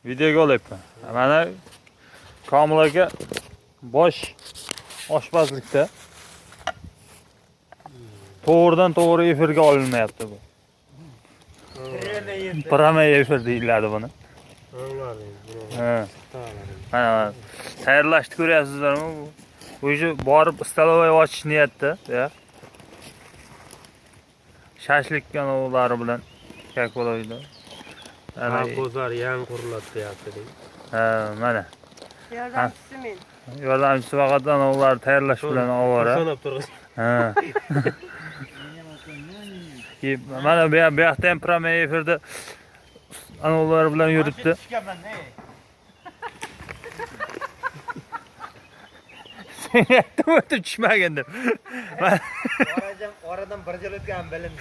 Videoga olyapman. Mana Komil aka bosh oshpazlikda. To'g'ridan to'g'ri efirga olinmayapti bu. Prямой efir deyiladi buni. Ha. Mana mana. Tayyorlashni ko'ryapsizlarmi? Bu уже borib столовой ochish niyatda, ya. Shashlik kanallari bilan как bo'ladi. Mana, Bozor yangi quriladi deyapti. ha, mana. Yordamchisi men. Yordamchisi faqat ular tayyorlash bilan ovora. Sanab turg'in. Ha. Keyin mana bu yoqda ham prямой efirda anavlar bilan yuribdi. Sen aytdim o'tib tushmagin deb. Oradan bir jil o'tgan bilindi.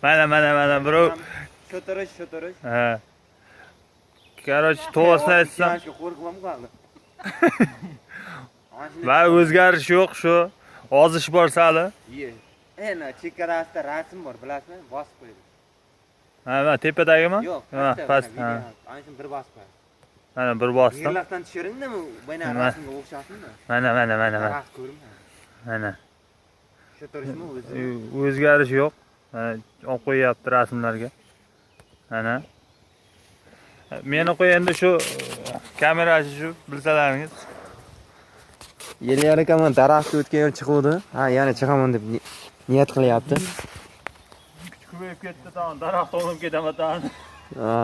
Mana mana mana birov Sho'tirish, sho'tirish. Ha. Короче, to'g'risini aytsam, Qo'rqib ham qoldi. va o'zgarish yo'q shu. Ozish bor sali. Endi chekkarasida rasm bor, bilasizmi? Bosib qo'ydi. Ha, mana tepadagimi? Yo'q, Ha, past. Ha. Ana shuni bir bosib qo'yadi. Mana bir bosdim. Yerlardan tushiringdimi? Mana Nima? rasmga o'xshasinmi? Mana mana mana mana. Daraxt ko'rinmaydi. Mana. Sho'tirishmi o'zi? O'zgarish yo'q. Mana olib qo'yyapti rasmlarga. Mana. Meni qo'y endi shu kamerasi shu bilsalaringiz. Yil aka man daraxtga o'tgan yil chiquvdi. Ha, yana chiqaman deb niyat qilyapti. Kuch ko'payib ketdi, tamam, daraxt olib ketaman tamam. Ha.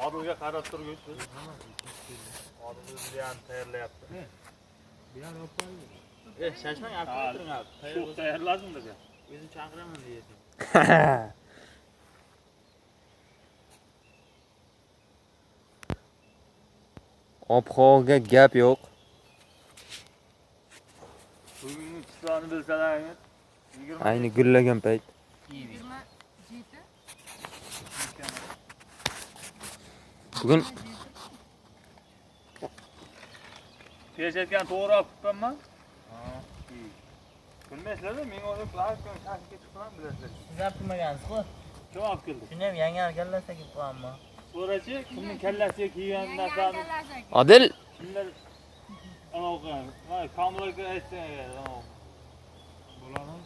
Odilga qarab turguvchi. Odil o'zi ham tayyorlayapti. Shashmang, olib turing abi. Shu tayyorladim deb. O'zim chaqiraman deyapti. Ob-havoga gap yo'q. Bugungi chisloni bilsalaringiz. Ayni gullagan payt. 27. Bugun Perchatkani to'g'ri olib ketganman. Bilmaysizlar-da, men o'zim har kuni shashlikka chiqaman, bilasizlar. Siz olib kelmagansiz-ku. Kim olib keldi? Shuni ham yangi kallasiga kelib qo'yaman. So'rachi, kimning kallasiga kiygan narsani Odil kimlar anavi qilgan? Mana Komil aka aytsin agar anavi. Bo'ladimi?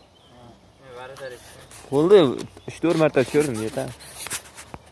bo'ldi, 3-4 marta tushirdim, yetar.